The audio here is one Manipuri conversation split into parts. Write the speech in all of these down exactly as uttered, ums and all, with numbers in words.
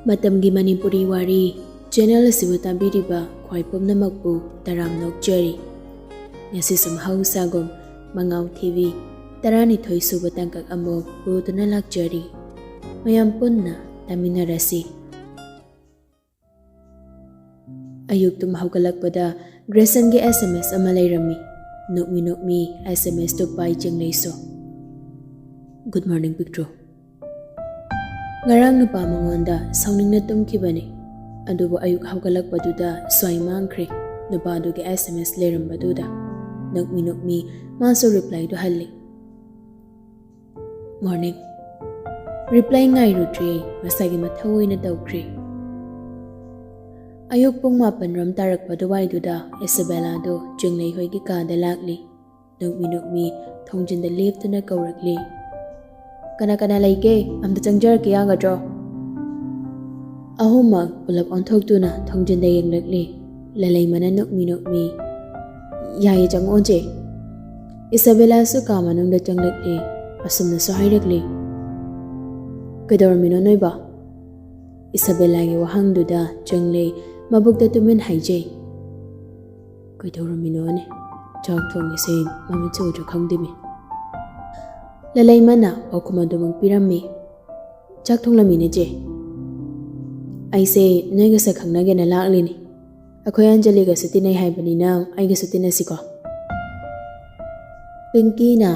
ꯃꯇꯝꯒꯤ ꯃꯅꯤꯄꯨꯔꯤ ꯋꯥꯔꯤ ꯆꯦꯅꯦꯜ ꯑꯁꯤꯕꯨ ꯇꯥꯕꯤꯔꯤꯕ ꯈ꯭ꯋꯥꯏ ꯄꯨꯝꯅꯃꯛꯄꯨ ꯇꯔꯥꯝꯅ ꯑꯣꯛꯆꯔꯤ꯫ ꯉꯁꯤꯁꯨ ꯃꯍꯧꯁꯥꯒꯨꯝ ꯃꯉꯥꯎ ꯊꯤꯕꯤ ꯇꯔꯥꯅꯤꯊꯣꯏ ꯁꯨꯕ ꯇꯥꯡꯀꯛ ꯑꯃꯨꯛ ꯄꯨꯗꯨꯅ ꯂꯥꯛꯆꯔꯤ꯫ ꯃꯌꯥꯝ ꯄꯨꯟꯅ ꯇꯥꯃꯤꯟꯅꯔꯁꯤ꯫ ꯑꯌꯨꯛ ꯇꯨꯝ ꯍꯧꯒꯠꯂꯛꯄꯗ ꯒ꯭ꯔꯦꯁꯟꯒꯤ ꯑꯦꯁ ꯑꯦꯝ ꯑꯦꯁ ꯑꯃ ꯂꯩꯔꯝꯃꯤ꯫ ꯅꯣꯛꯃꯤ ꯅꯣꯛꯃꯤ ꯑꯦꯁ ꯑꯦꯝ ꯑꯦꯁꯇꯨ ꯄꯥꯏ ꯆꯤꯡꯂꯩꯁꯨ꯫ "Good morning, ꯄꯤꯛꯇ꯭ꯔꯨ꯫" ꯉꯔꯥꯡ ꯅꯨꯄꯥ ꯃꯉꯣꯟꯗ ꯁꯥꯎꯅꯤꯡꯅ ꯇꯨꯝꯈꯤꯕꯅꯤ, ꯑꯗꯨꯕꯨ ꯑꯌꯨꯛ ꯍꯧꯒꯠꯂꯛꯄꯗꯨꯗ ꯁ꯭ꯋꯥꯏ ꯃꯥꯡꯈ꯭ꯔꯦ꯫ ꯅꯨꯄꯥꯗꯨꯒꯤ ꯑꯦꯁ ꯑꯦꯝ ꯑꯦꯁ ꯂꯩꯔꯝꯕꯗꯨꯗ ꯅꯣꯛꯃꯤ ꯅꯣꯛꯃꯤ ꯃꯥꯁꯨ ꯔꯤꯄ꯭ꯂꯥꯏꯗꯨ ꯍꯜꯂꯤ꯫ "Morning꯫" ꯔꯤꯄ꯭ꯂꯥꯏ ꯉꯥꯏꯔꯨꯗ꯭ꯔꯦ, ꯃꯁꯥꯒꯤ ꯃꯊꯧ ꯑꯣꯏꯅ ꯇꯧꯈ꯭ꯔꯦ꯫ ꯑꯌꯨꯛ ꯄꯨꯡ ꯃꯥꯄꯟ ꯔꯣꯝ ꯇꯥꯔꯛꯄ ꯑꯗꯨꯋꯥꯏꯗꯨꯗ ꯏꯁꯥꯕꯦꯂꯥꯗꯣ ꯆꯤꯡꯂꯩ ꯍꯣꯏꯒꯤ ꯀꯥꯗ ꯂꯥꯛꯂꯤ꯫ ꯅꯣꯛꯃꯤ ꯅꯣꯛꯃꯤ ꯊꯣꯡꯖꯤꯟꯗ ꯂꯦꯞꯇꯨꯅ ꯀꯧꯔꯛꯂꯤ꯫ "ꯀꯅꯥ ꯀꯅꯥ ꯂꯩꯒꯦ? ꯑꯝꯇ ꯆꯪꯖꯔꯛꯀꯦ ꯌꯥꯒꯗ꯭ꯔꯣ?" ꯑꯍꯨꯝꯃꯛ ꯄꯨꯂꯞ ꯑꯣꯟꯊꯣꯛꯇꯨꯅ ꯊꯣꯡꯖꯤꯟꯗ ꯌꯦꯡꯂꯛꯂꯤ꯫ ꯂꯂꯩꯃꯅ ꯅꯣꯛꯃꯤ ꯅꯣꯛꯃꯤ, "ꯌꯥꯏꯌꯦ, ꯆꯪꯉꯛꯑꯣ ꯆꯦ꯫" ꯏꯁꯥꯕꯦꯂꯥꯁꯨ ꯀꯥ ꯃꯅꯨꯡꯗ ꯆꯪꯂꯛꯂꯤ꯫ ꯑꯁꯨꯝꯅꯁꯨ ꯍꯥꯏꯔꯛꯂꯤ, "ꯀꯩꯗꯧꯔꯝꯃꯤꯅꯣ ꯅꯣꯏꯕꯣ?" ꯏꯁꯥꯕꯦꯂꯥꯒꯤ ꯋꯥꯍꯪꯗꯨꯗ ꯆꯤꯡꯂꯩ ꯃꯕꯨꯛꯇ ꯇꯨꯃꯤꯟ ꯍꯥꯏꯖꯩ꯫ "ꯀꯩꯗꯧꯔꯝꯃꯤꯅꯣꯅꯦ? ꯆꯥꯛ ꯊꯣꯡꯉꯤꯁꯦ ꯃꯃꯤꯠꯁꯦ ꯎꯗ꯭ꯔꯥ ꯈꯪꯗꯦꯃꯤ꯫" ꯂꯂꯩꯃꯅ ꯄꯥꯎꯈꯨꯝ ꯑꯗꯨꯃꯛ ꯄꯤꯔꯝꯃꯤ꯫ "ꯆꯥꯛ ꯊꯣꯡꯂꯝꯃꯤꯅꯦ ꯆꯦ꯫ ꯑꯩꯁꯦ ꯅꯣꯏꯒ ꯁꯛ ꯈꯪꯅꯒꯦꯅ ꯂꯥꯛꯂꯤꯅꯤ꯫ ꯑꯩꯈꯣꯏ ꯑꯟꯖꯂꯤꯒꯁꯨ ꯇꯤꯟꯅꯩ ꯍꯥꯏꯕꯅꯤꯅ ꯑꯩꯒꯁꯨ ꯇꯤꯟꯅꯁꯤꯀꯣ?" ꯄꯤꯡꯀꯤꯅ,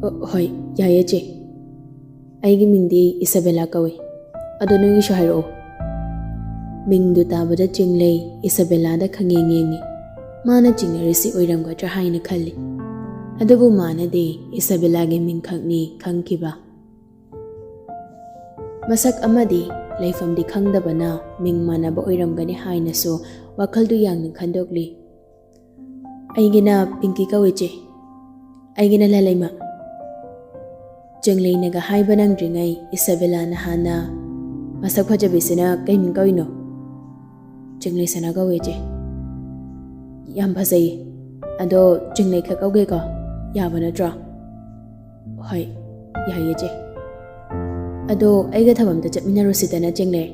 "ꯑ, ꯍꯣꯏ, ꯌꯥꯏꯌꯦ ꯆꯦ꯫ ꯑꯩꯒꯤ ꯃꯤꯡꯗꯤ ꯏꯁꯥꯕꯦꯂꯥ ꯀꯧꯏ꯫ ꯑꯗꯣ ꯅꯣꯏꯒꯤꯁꯨ ꯍꯥꯏꯔꯛꯑꯣ꯫" ꯃꯤꯡꯗꯨ ꯇꯥꯕꯗ ꯆꯤꯡꯂꯩ ꯏꯁꯥꯕꯦꯂꯥꯗ ꯈꯪꯌꯦꯡ ꯌꯦꯡꯉꯤ꯫ ꯃꯥꯅ ꯆꯤꯡꯅꯔꯤꯁꯤ ꯑꯣꯏꯔꯝꯒꯗ꯭ꯔꯥ ꯍꯥꯏꯅ ꯈꯜꯂꯤ꯫ ꯑꯗꯨꯕꯨ ꯃꯥꯅꯗꯤ ꯏꯁꯥꯕꯦꯂꯥꯒꯤ ꯃꯤꯡꯈꯛꯅꯤ ꯈꯪꯈꯤꯕ꯫ ꯃꯁꯛ ꯑꯃꯗꯤ ꯂꯩꯐꯝꯗꯤ ꯈꯪꯗꯕꯅ ꯃꯤꯡ ꯃꯥꯟꯅꯕ ꯑꯣꯏꯔꯝꯒꯅꯤ ꯍꯥꯏꯅꯁꯨ ꯋꯥꯈꯜꯗꯨ ꯌꯥꯡꯅ ꯈꯟꯗꯣꯛꯂꯤ꯫ "ꯑꯩꯒꯤꯅ ꯄꯤꯡꯀꯤ ꯀꯧꯏ ꯆꯦ꯫" "ꯑꯩꯒꯤꯅ ꯂꯂꯩꯃ꯫" ꯆꯤꯡꯂꯩꯅꯒ ꯍꯥꯏꯕ ꯅꯪꯗ꯭ꯔꯤꯉꯩ ꯏꯁꯥꯕꯦꯂꯥꯅ ꯍꯥꯟꯅ, "ꯃꯁꯛ ꯐꯖꯕꯤꯁꯤꯅ ꯀꯩ ꯃꯤꯡ ꯀꯧꯏꯅꯣ?" "ꯆꯤꯡꯂꯩ ꯁꯅꯥ ꯀꯧꯏ ꯆꯦ꯫" "ꯌꯥꯝ ꯐꯖꯩ꯫ ꯑꯗꯣ ꯆꯤꯡꯂꯩ ꯈꯛ ꯀꯧꯒꯦꯀꯣ? ꯌꯥꯕ ꯅꯠꯇ꯭ꯔꯣ?" "ꯍꯣꯏ, ꯌꯥꯏꯌꯦ ꯆꯦ꯫ ꯑꯗꯣ ꯑꯩꯒ ꯊꯕꯛ ꯑꯝꯇ ꯆꯠꯃꯤꯟꯅꯔꯨꯁꯤꯗꯅ ꯆꯤꯡꯂꯩ꯫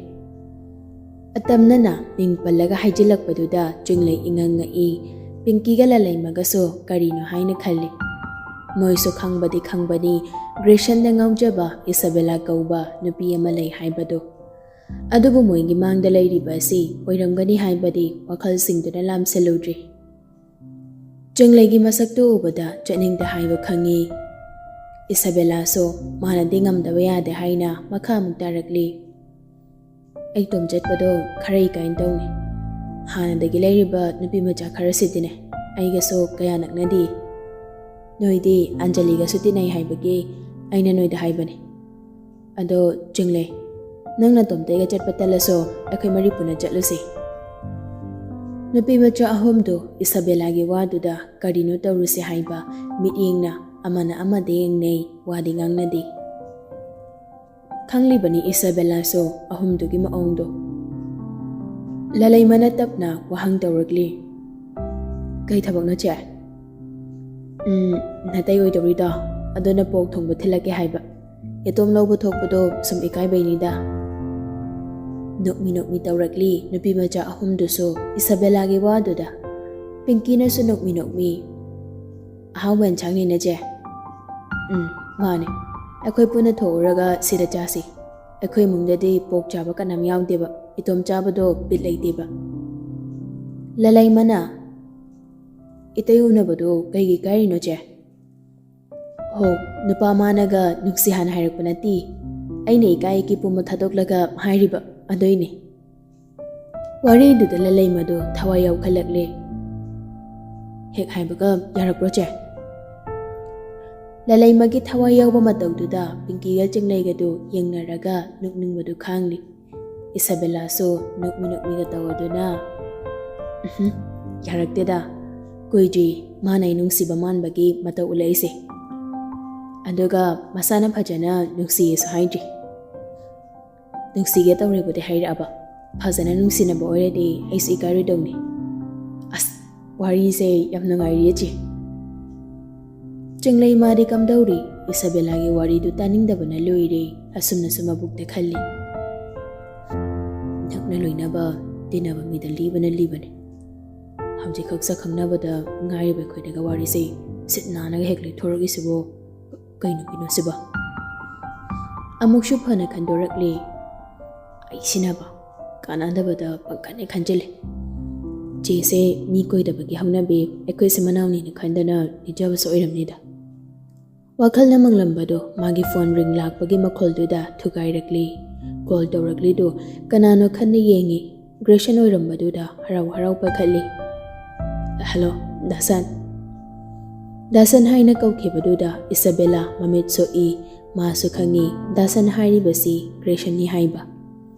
ꯑꯇꯝꯅꯅ ꯃꯤꯡ ꯄꯜꯂꯒ ꯍꯥꯏꯖꯤꯜꯂꯛꯄꯗꯨꯗ ꯆꯤꯡꯂꯩ ꯏꯉꯪ ꯉꯛꯏ꯫ ꯄꯤꯡꯀꯤꯒ ꯂꯂꯩꯃꯒꯁꯨ ꯀꯔꯤꯅꯣ ꯍꯥꯏꯅ ꯈꯜꯂꯤ꯫ ꯃꯣꯏꯁꯨ ꯈꯪꯕꯗꯤ ꯈꯪꯕꯅꯤ ꯒ꯭ꯔꯦꯁꯟꯗ ꯉꯥꯎꯖꯕ ꯏꯁꯥꯕꯦꯂꯥ ꯀꯧꯕ ꯅꯨꯄꯤ ꯑꯃ ꯂꯩ ꯍꯥꯏꯕꯗꯨ꯫ ꯑꯗꯨꯕꯨ ꯃꯣꯏꯒꯤ ꯃꯥꯡꯗ ꯂꯩꯔꯤꯕ ꯑꯁꯤ ꯑꯣꯏꯔꯝꯒꯅꯤ ꯍꯥꯏꯕꯗꯤ ꯋꯥꯈꯜꯁꯤꯡꯗꯨꯅ ꯂꯥꯝꯁꯤꯜꯂꯨꯗ꯭ꯔꯤ꯫ ꯆꯤꯡꯂꯩꯒꯤ ꯃꯁꯛꯇꯨ ꯎꯕꯗ ꯆꯠꯅꯤꯡꯗꯦ ꯍꯥꯏꯕ ꯈꯪꯉꯤ꯫ ꯏꯁꯥꯕꯦꯂꯥꯁꯨ ꯃꯥꯅꯗꯤ ꯉꯝꯗꯕ ꯌꯥꯗꯦ ꯍꯥꯏꯅ ꯃꯈꯥ ꯑꯃꯨꯛ ꯇꯥꯔꯛꯂꯤ꯫ ꯑꯩ ꯇꯣꯝ ꯆꯠꯄꯗꯣ ꯈꯔ ꯏꯀꯥꯏꯅ ꯇꯧꯅꯤ꯫ ꯍꯥꯟꯅꯗꯒꯤ ꯂꯩꯔꯤꯕ ꯅꯨꯄꯤ ꯃꯆꯥ ꯈꯔꯁꯤꯗꯤꯅꯦ ꯑꯩꯒꯁꯨ ꯀꯌꯥ ꯅꯛꯅꯗꯦ꯫ ꯅꯣꯏꯗꯤ ꯑꯟꯖꯂꯤꯒꯁꯨ ꯇꯤꯟꯅꯩ ꯍꯥꯏꯕꯒꯤ ꯑꯩꯅ ꯅꯣꯏꯗ ꯍꯥꯏꯕꯅꯤ꯫ ꯑꯗꯣ ꯆꯤꯡꯂꯩ, ꯅꯪ ꯅꯇꯣꯝꯇꯒ ꯆꯠꯄ ꯇꯜꯂꯁꯨ ꯑꯩꯈꯣꯏ ꯃꯔꯤ ꯄꯨꯟꯅ ꯆꯠꯂꯨꯁꯤ꯫ ꯅꯨꯄꯤ ꯃꯆꯥ ꯑꯍꯨꯝꯗꯨ ꯏꯁꯥꯕꯦꯂꯥꯒꯤ ꯋꯥꯗꯨꯗ ꯀꯔꯤꯅꯣ ꯇꯧꯔꯨꯁꯤ ꯍꯥꯏꯕ ꯃꯤꯠꯌꯦꯡꯅ ꯑꯃꯅ ꯑꯃꯗ ꯌꯦꯡꯅꯩ, ꯋꯥꯗꯤ ꯉꯥꯡꯅꯗꯦ꯫ ꯈꯪꯂꯤꯕꯅꯤ ꯏꯁꯥꯕꯦꯂꯥꯁꯨ ꯑꯍꯨꯝꯗꯨꯒꯤ ꯃꯑꯣꯡꯗꯣ꯫ ꯂꯂꯩꯃꯅ ꯇꯞꯅ ꯋꯥꯍꯪ ꯇꯧꯔꯛꯂꯤ꯫ "ꯀꯩ ꯊꯕꯛꯅꯣ ꯆꯦ?" "ꯎꯝ, ꯅꯥꯇꯩ ꯑꯣꯏꯗꯧꯔꯤꯗꯣ, ꯑꯗꯨꯅ ꯄꯣꯛ ꯊꯣꯡꯕ ꯊꯤꯜꯂꯛꯀꯦ ꯍꯥꯏꯕ꯫ ꯌꯦꯇꯣꯝ ꯂꯧꯕ ꯊꯣꯛꯄꯗꯣ ꯁꯨꯝ ꯏꯀꯥꯏꯕꯩꯅꯤꯗ꯫" ꯅꯣꯛꯃꯤ ꯅꯣꯛꯃꯤ ꯇꯧꯔꯛꯂꯤ ꯅꯨꯄꯤ ꯃꯆꯥ ꯑꯍꯨꯝꯗꯨꯁꯨ ꯏꯁꯥꯕꯦꯂꯥꯒꯤ ꯋꯥꯗꯨꯗ꯫ ꯄꯤꯡꯀꯤꯅꯁꯨ ꯅꯣꯛꯃꯤ ꯅꯣꯛꯃꯤ, "ꯑꯍꯥꯎꯕ ꯑꯦꯟꯁꯥꯡꯅꯤꯅꯦ ꯆꯦ꯫" "ꯎꯝ, ꯃꯥꯅꯦ꯫ ꯑꯩꯈꯣꯏ ꯄꯨꯟꯅ ꯊꯣꯛꯎꯔꯒ ꯁꯤꯗ ꯆꯥꯁꯤ꯫ ꯑꯩꯈꯣꯏ ꯏꯃꯨꯡꯗꯗꯤ ꯄꯣꯛ ꯆꯥꯕ ꯀꯅꯥꯝ ꯌꯥꯎꯗꯦꯕ꯫ ꯏꯇꯣꯝ ꯆꯥꯕꯗꯣ ꯕꯤꯠ ꯂꯩꯇꯦꯕ꯫" ꯂꯂꯩꯃꯅ, "ꯏꯇꯩ ꯎꯅꯕꯗꯣ ꯀꯩꯒꯤ ꯀꯥꯏꯔꯤꯅꯣ ꯆꯦ?" "ꯍꯣ, ꯅꯨꯄꯥ ꯃꯥꯅꯒ ꯅꯨꯡꯁꯤ ꯍꯥꯟꯅ ꯍꯥꯏꯔꯛꯄ ꯅꯠꯇꯦ꯫ ꯑꯩꯅ ꯏꯀꯥꯏ ꯏꯀꯤ ꯄꯨꯝꯕ ꯊꯥꯗꯣꯛꯂꯒ ꯍꯥꯏꯔꯤꯕ, ꯑꯗꯨꯏꯅꯦ꯫" ꯋꯥꯔꯤꯗꯨꯗ ꯂꯂꯩꯃꯗꯨ ꯊꯋꯥꯏ ꯌꯥꯎꯈꯠꯂꯛꯂꯦ꯫ "ꯍꯦꯛ ꯍꯥꯏꯕꯒ ꯌꯥꯔꯛꯄ꯭ꯔꯣ ꯆꯦ?" ꯂꯂꯩꯃꯒꯤ ꯊꯋꯥꯏ ꯌꯥꯎꯕ ꯃꯇꯧꯗꯨꯗ ꯄꯤꯡꯀꯤꯒ ꯆꯤꯡꯂꯩꯒꯗꯨ ꯌꯦꯡꯅꯔꯒ ꯅꯣꯛꯅꯤꯡꯕꯗꯨ ꯈꯥꯡꯂꯤ꯫ ꯏꯁꯥꯕꯦꯂꯥꯁꯨ ꯅꯣꯛꯃꯤ ꯅꯣꯛꯃꯤꯒ ꯇꯧꯔꯗꯨꯅ, "ꯎꯝꯍꯨꯝ, ꯌꯥꯔꯛꯇꯦꯗ꯫ ꯀꯨꯏꯗ꯭ꯔꯤ ꯃꯥꯅ ꯑꯩ ꯅꯨꯡꯁꯤꯕ ꯃꯥꯟꯕꯒꯤ ꯃꯇꯧ ꯎꯠꯂꯛꯏꯁꯦ꯫ ꯑꯗꯨꯒ ꯃꯁꯥꯅ ꯐꯖꯅ ꯅꯨꯡꯁꯤꯌꯦꯁꯨ ꯍꯥꯏꯗ꯭ꯔꯤ꯫ ꯅꯨꯡꯁꯤꯒꯦ ꯇꯧꯔꯦꯕꯨꯗꯤ ꯍꯥꯏꯔꯛꯑꯕ, ꯐꯖꯅ ꯅꯨꯡꯁꯤꯅꯕ ꯑꯣꯏꯔꯗꯤ ꯑꯩꯁꯨ ꯏꯀꯥꯏꯔꯣꯏꯗꯧꯅꯤ꯫ ꯑꯁ, ꯋꯥꯔꯤꯁꯦ ꯌꯥꯝ ꯅꯨꯡꯉꯥꯏꯔꯤꯌꯦ ꯆꯦ꯫" ꯆꯤꯡꯂꯩ ꯃꯥꯗꯤ ꯀꯝꯗꯧꯔꯤ? ꯏꯁꯥꯕꯦꯂꯥꯒꯤ ꯋꯥꯔꯤꯗꯨ ꯇꯥꯅꯤꯡꯗꯕꯅ ꯂꯣꯏꯔꯦ꯫ ꯑꯁꯨꯝꯅꯁꯨ ꯃꯕꯨꯛꯇ ꯈꯜꯂꯤ꯫ ꯅꯣꯛ ꯅꯣꯏ ꯂꯣꯏꯅꯕ ꯇꯤꯟꯅꯕ ꯃꯤꯗ ꯂꯤꯕꯅ ꯂꯤꯕꯅꯦ꯫ ꯍꯧꯖꯤꯛꯈꯛ ꯁꯛ ꯈꯪꯅꯕꯗ ꯉꯥꯏꯔꯤꯕ ꯑꯩꯈꯣꯏꯗꯒ ꯋꯥꯔꯤꯁꯦ ꯁꯤꯠ ꯅꯥꯟꯅꯒ ꯍꯦꯛ ꯂꯩꯊꯣꯔꯛꯏꯁꯤꯕꯨ ꯀꯩ ꯅꯨꯄꯤꯅꯣ ꯁꯤꯕꯣ? ꯑꯃꯨꯛꯁꯨ ꯐꯅ ꯈꯟꯗꯣꯔꯛꯂꯦ꯫ ꯑꯩ ꯁꯤꯟꯅꯕ ꯀꯥꯟꯅꯗꯕꯗ ꯄꯪꯈꯟꯅꯦ ꯈꯟꯖꯤꯜꯂꯦ꯫ ꯆꯦꯁꯦ ꯃꯤ ꯀꯣꯏꯗꯕꯒꯤ ꯍꯧꯅꯕꯤ ꯑꯩꯈꯣꯏ ꯏꯆꯤꯟ ꯃꯅꯥꯎꯅꯤꯅ ꯈꯟꯗꯅ ꯂꯤꯖꯕꯁꯨ ꯑꯣꯏꯔꯝꯅꯤꯗ꯫ ꯋꯥꯈꯜꯅ ꯃꯪꯂꯝꯕꯗꯣ ꯃꯥꯒꯤ ꯐꯣꯟ ꯔꯤꯡ ꯂꯥꯛꯄꯒꯤ ꯃꯈꯣꯜꯗꯨꯗ ꯊꯨꯒꯥꯏꯔꯛꯂꯤ꯫ ꯀꯣꯜ ꯇꯧꯔꯛꯂꯤꯗꯨ ꯀꯅꯥꯅꯣ ꯈꯟꯅ ꯌꯦꯡꯉꯤ꯫ ꯒ꯭ꯔꯦꯁꯟ ꯑꯣꯏꯔꯝꯕꯗꯨꯗ ꯍꯔꯥꯎ ꯍꯔꯥꯎ ꯄꯥꯏꯈꯠꯂꯤ꯫ "ꯍꯜꯂꯣ, ꯗꯥꯁꯟ꯫" ꯗꯥꯁꯟ ꯍꯥꯏꯅ ꯀꯧꯈꯤꯕꯗꯨꯗ ꯏꯁꯥꯕꯦꯂꯥ ꯃꯃꯤꯠ ꯁꯣꯛꯏ꯫ ꯃꯥꯁꯨ ꯈꯪꯉꯤ ꯗꯥꯁꯟ ꯍꯥꯏꯔꯤꯕꯁꯤ ꯒ꯭ꯔꯦꯁꯟꯅꯤ ꯍꯥꯏꯕ꯫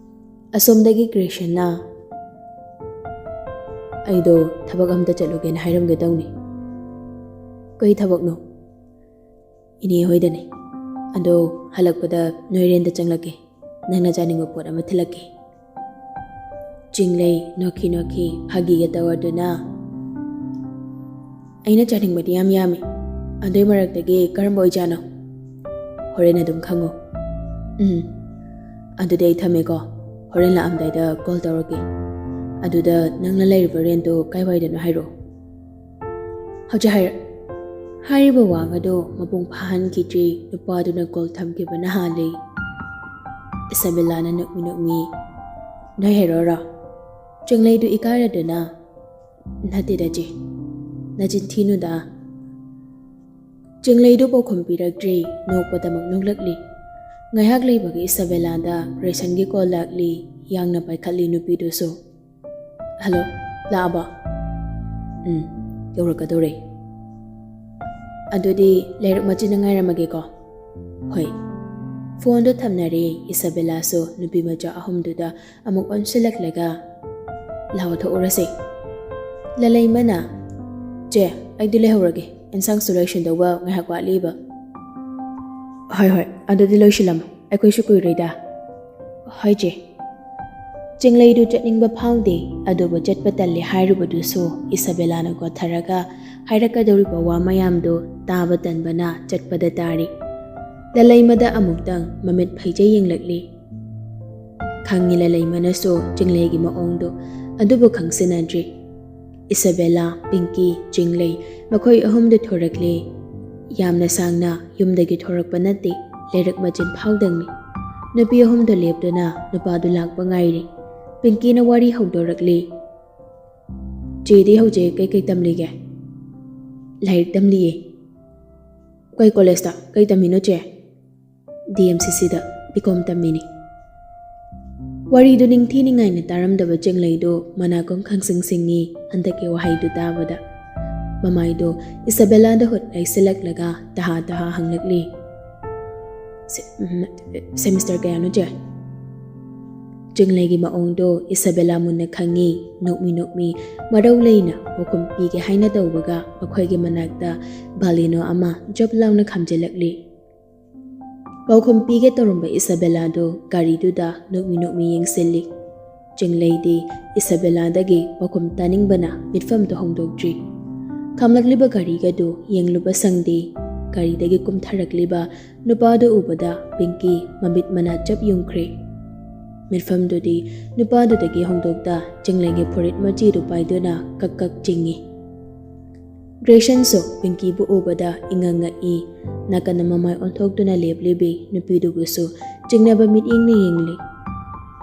ꯑꯁꯣꯝꯗꯒꯤ ꯒ꯭ꯔꯦꯁꯟꯅ, "ꯑꯩꯗꯣ ꯊꯕꯛ ꯑꯝꯇ ꯆꯠꯂꯨꯒꯦꯅ ꯍꯥꯏꯔꯝꯒꯦ ꯇꯧꯅꯤ꯫" "ꯀꯩ ꯊꯕꯛꯅꯣ?" "ꯏꯅꯦ ꯍꯣꯏꯗꯅꯦ꯫ ꯑꯗꯣ ꯍꯜꯂꯛꯄꯗ ꯅꯣꯏ ꯔꯦꯟꯗ ꯆꯪꯂꯛꯀꯦ꯫ ꯅꯪꯅ ꯆꯥꯅꯤꯡꯕ ꯄꯣꯠ ꯑꯃ ꯊꯤꯜꯂꯛꯀꯦ꯫" ꯆꯤꯡꯂꯩ ꯅꯣꯛꯈꯤ ꯅꯣꯛꯈꯤ ꯐꯥꯒꯤꯒ ꯇꯧꯔꯗꯨꯅ, "ꯑꯩꯅ ꯆꯥꯅꯤꯡꯕꯗꯤ ꯌꯥꯝ ꯌꯥꯝꯃꯤ꯫ ꯑꯗꯨꯏ ꯃꯔꯛꯇꯒꯤ ꯀꯔꯝꯕ ꯑꯣꯏꯖꯥꯠꯅꯣ? ꯍꯣꯔꯦꯟ ꯑꯗꯨꯝ ꯈꯪꯉꯣ꯫ ꯎꯝ, ꯑꯗꯨꯗꯤ ꯑꯩ ꯊꯝꯃꯦꯀꯣ꯫ ꯍꯣꯔꯦꯟ ꯂꯥꯛꯑꯝꯗꯥꯏꯗ ꯀꯣꯜ ꯇꯧꯔꯛꯀꯦ꯫ ꯑꯗꯨꯗ ꯅꯪꯅ ꯂꯩꯔꯤꯕ ꯔꯦꯟꯇꯣ ꯀꯥꯏꯋꯥꯏꯗꯅꯣ ꯍꯥꯏꯔꯛꯑꯣ꯫" "ꯍꯧꯖꯤꯛ ꯍꯥꯏꯔꯛ꯫" ꯍꯥꯏꯔꯤꯕ ꯋꯥ ꯑꯗꯣ ꯃꯄꯨꯡ ꯐꯥꯍꯟꯈꯤꯗ꯭ꯔꯤ꯫ ꯅꯨꯄꯥꯗꯨꯅ ꯀꯣꯜ ꯊꯝꯈꯤꯕꯅ ꯍꯥꯜꯂꯤ꯫ ꯏꯁꯥꯕꯦꯂꯥꯅ ꯅꯣꯛꯃꯤ ꯅꯣꯛꯃꯤ, "ꯅꯣꯏ ꯍꯦꯔꯣꯔꯣ?" ꯆꯤꯡꯂꯩꯗꯨ ꯏꯀꯥꯏꯔꯗꯨꯅ, "ꯅꯠꯇꯦꯗ ꯆꯦ, ꯅꯆꯤꯟ ꯊꯤꯅꯨꯗ꯫" ꯆꯤꯡꯂꯩꯗꯨ ꯄꯥꯎꯈꯨꯝ ꯄꯤꯔꯛꯇ꯭ꯔꯤ꯫ ꯅꯣꯛꯄꯗꯃꯛ ꯅꯣꯛꯂꯛꯂꯤ꯫ ꯉꯥꯏꯍꯥꯛ ꯂꯩꯕꯒ ꯏꯁꯥꯕꯦꯂꯥꯗ ꯒ꯭ꯔꯦꯁꯟꯒꯤ ꯀꯣꯜ ꯂꯥꯛꯂꯤ꯫ ꯌꯥꯡꯅ ꯄꯥꯏꯈꯠꯂꯤ ꯅꯨꯄꯤꯗꯨꯁꯨ꯫ "ꯍꯜꯂꯣ, ꯂꯥꯛꯑꯕꯣ?" "ꯎꯝ, ꯌꯧꯔꯛꯀꯗꯧꯔꯦ꯫" "ꯑꯗꯨꯗꯤ ꯂꯥꯏꯔꯤꯛ ꯃꯆꯤꯟꯅ ꯉꯥꯏꯔꯝꯃꯒꯦꯀꯣ꯫" "ꯍꯣꯏ꯫" ꯐꯣꯟꯗꯣ ꯊꯝꯅꯔꯦ꯫ ꯏꯁꯥꯕꯦꯂꯥꯁꯨ ꯅꯨꯄꯤ ꯃꯆꯥ ꯑꯍꯨꯝꯗꯨꯗ ꯑꯃꯨꯛ ꯑꯣꯟꯁꯤꯜꯂꯛꯂꯒ, "ꯂꯥꯛꯑꯣ, ꯊꯣꯛꯎꯔꯁꯦ꯫" ꯂꯂꯩꯃꯅ, "ꯆꯦ, ꯑꯩꯗꯤ ꯂꯩꯍꯧꯔꯒꯦ, ꯏꯟꯁꯥꯡꯁꯨ ꯂꯣꯏꯁꯤꯟꯗꯧꯕ ꯉꯥꯏꯍꯥꯛ ꯋꯥꯠꯂꯤꯕ꯫" "ꯍꯣꯏ, ꯍꯣꯏ, ꯑꯗꯨꯗꯤ ꯂꯣꯏꯁꯤꯜꯂꯝꯃꯣ, ꯑꯩꯈꯣꯏꯁꯨ ꯀꯨꯏꯔꯣꯏꯗ꯫" "ꯍꯣꯏ, ꯆꯦ꯫" ꯆꯤꯡꯂꯩꯗꯨ ꯆꯠꯅꯤꯡꯕ ꯐꯥꯎꯗꯦ, ꯑꯗꯨꯕꯨ ꯆꯠꯄ ꯇꯜꯂꯦ ꯍꯥꯏꯔꯨꯕꯗꯨꯁꯨ ꯏꯁꯥꯕꯦꯂꯥꯅ ꯀꯣꯠꯊꯔꯒ ꯍꯥꯏꯔꯛꯀꯗꯧꯔꯤꯕ ꯋꯥ ꯃꯌꯥꯝꯗꯨ ꯇꯥꯕ ꯇꯟꯕꯅ ꯆꯠꯄꯗ ꯇꯥꯔꯤ꯫ ꯂꯂꯩꯃꯗ ꯑꯃꯨꯛꯇꯪ ꯃꯃꯤꯠ ꯐꯩꯖꯩ ꯌꯦꯡꯂꯛꯂꯤ꯫ ꯈꯪꯉꯤ ꯂꯂꯩꯃꯅꯁꯨ ꯆꯤꯡꯂꯩꯒꯤ ꯃꯑꯣꯡꯗꯣ, ꯑꯗꯨꯕꯨ ꯈꯪꯁꯤꯟꯅꯗ꯭ꯔꯤ꯫ ꯏꯁꯥꯕꯦꯂꯥ, ꯄꯤꯡꯀꯤ, ꯆꯤꯡꯂꯩ, ꯃꯈꯣꯏ ꯑꯍꯨꯝꯗꯨ ꯊꯣꯔꯛꯂꯦ꯫ ꯌꯥꯝꯅ ꯁꯥꯡꯅ ꯌꯨꯝꯗꯒꯤ ꯊꯣꯔꯛꯄ ꯅꯠꯇꯦ, ꯂꯩꯔꯛ ꯃꯆꯤꯟ ꯐꯥꯎꯗꯪꯅꯤ꯫ ꯅꯨꯄꯤ ꯑꯍꯨꯝꯗꯣ ꯂꯦꯞꯇꯨꯅ ꯅꯨꯄꯥꯗꯨ ꯂꯥꯛꯄ ꯉꯥꯏꯔꯤ꯫ ꯄꯤꯡꯀꯤꯅ ꯋꯥꯔꯤ ꯍꯧꯗꯣꯔꯛꯂꯤ꯫ "ꯆꯦꯗꯤ ꯍꯧꯖꯤꯛ ꯀꯩꯀꯩ ꯇꯝꯂꯤꯒꯦ?" "ꯂꯥꯏꯔꯤꯛ ꯇꯝꯂꯤꯌꯦ꯫" "ꯀꯩ ꯀꯣꯂꯦꯖꯇ? ꯀꯩ ꯇꯝꯃꯤꯅꯣ ꯆꯦ?" "ꯗꯤ ꯑꯦꯝ ꯁꯤ ꯁꯤꯗ ꯕꯤ ꯀꯣꯝ ꯇꯝꯃꯤꯅꯤ꯫" ꯋꯥꯔꯤꯗꯨ ꯅꯤꯡꯊꯤ ꯅꯤꯡꯉꯥꯏꯅ ꯇꯥꯔꯝꯗꯕ ꯆꯤꯡꯂꯩꯗꯨ ꯃꯅꯥꯀꯣꯡ ꯈꯪꯁꯤꯡ ꯁꯤꯡꯉꯤ ꯍꯟꯗꯛꯀꯤ ꯋꯥꯍꯩꯗꯨ ꯇꯥꯕꯗ꯫ ꯃꯃꯥꯏꯗꯨ ꯏꯁꯥꯕꯦꯂꯥꯗ ꯍꯨꯠ ꯂꯩꯁꯤꯜꯂꯛꯂꯒ ꯇꯍꯥ ꯇꯍꯥ ꯍꯪꯂꯛꯂꯤ꯫ "ꯁꯦ-, ꯎꯝ, ꯁꯦꯃꯤꯁꯇꯔ ꯀꯌꯥꯅꯣ ꯆꯦ?" ꯆꯤꯡꯂꯩꯒꯤ ꯃꯑꯣꯡꯗꯣ ꯏꯁꯥꯕꯦꯂꯥ ꯃꯨꯟꯅ ꯈꯪꯉꯤ꯫ ꯅꯣꯛꯃꯤ ꯅꯣꯛꯃꯤ ꯃꯔꯧ ꯂꯩꯅ ꯄꯥꯎꯈꯨꯝ ꯄꯤꯒꯦ ꯍꯥꯏꯅ ꯇꯧꯕꯒ ꯃꯈꯣꯏꯒꯤ ꯃꯅꯥꯛꯇ ꯕꯥꯂꯤꯅꯣ ꯑꯃ ꯖꯞ ꯂꯥꯎꯅ ꯈꯥꯝꯖꯤꯜꯂꯛꯂꯤ꯫ ꯄꯥꯎꯈꯨꯝ ꯄꯤꯒꯦ ꯇꯧꯔꯝꯕ ꯏꯁꯥꯕꯦꯂꯥꯗꯨ ꯒꯥꯔꯤꯗꯨꯗ ꯅꯣꯛꯃꯤ ꯅꯣꯛꯃꯤ ꯌꯦꯡꯁꯤꯜꯂꯤ꯫ ꯆꯤꯡꯂꯩꯗꯤ ꯏꯁꯥꯕꯦꯂꯥꯗꯒꯤ ꯄꯥꯎꯈꯨꯝ ꯇꯥꯅꯤꯡꯕꯅ ꯃꯤꯠꯐꯝꯗꯨ ꯍꯣꯡꯗꯣꯛꯇ꯭ꯔꯤ꯫ ꯈꯥꯝꯂꯛꯂꯤꯕ ꯒꯥꯔꯤꯒꯗꯨ ꯌꯦꯡꯂꯨꯕ ꯁꯪꯗꯦ꯫ ꯒꯥꯔꯤꯗꯒꯤ ꯀꯨꯝꯊꯔꯛꯂꯤꯕ ꯅꯨꯄꯥꯗꯨ ꯎꯕꯗ ꯄꯤꯡꯀꯤ ꯃꯃꯤꯠ ꯃꯅꯥ ꯆꯞ ꯌꯨꯡꯈ꯭ꯔꯦ꯫ ꯃꯤꯠꯐꯝꯗꯨꯗꯤ ꯅꯨꯄꯥꯗꯨꯗꯒꯤ ꯍꯣꯡꯗꯣꯛꯇ ꯆꯤꯡꯂꯩꯒꯤ ꯐꯨꯔꯤꯠ ꯃꯆꯤꯗꯨ ꯄꯥꯏꯗꯨꯅ ꯀꯛ ꯀꯛ ꯆꯤꯡꯏ꯫ ꯒ꯭ꯔꯦꯁꯟꯁꯨ ꯄꯤꯡꯀꯤꯕꯨ ꯎꯕꯗ ꯏꯉꯛ ꯉꯛꯏ꯫ ꯅꯥꯀꯟꯗ ꯃꯃꯥꯏ ꯑꯣꯟꯊꯣꯛꯇꯨꯅ ꯂꯦꯞꯂꯤꯕꯤ ꯅꯨꯄꯤꯗꯨꯕꯨꯁꯨ ꯆꯤꯡꯅꯕ ꯃꯤꯠꯌꯦꯡꯅ ꯌꯦꯡꯂꯤ꯫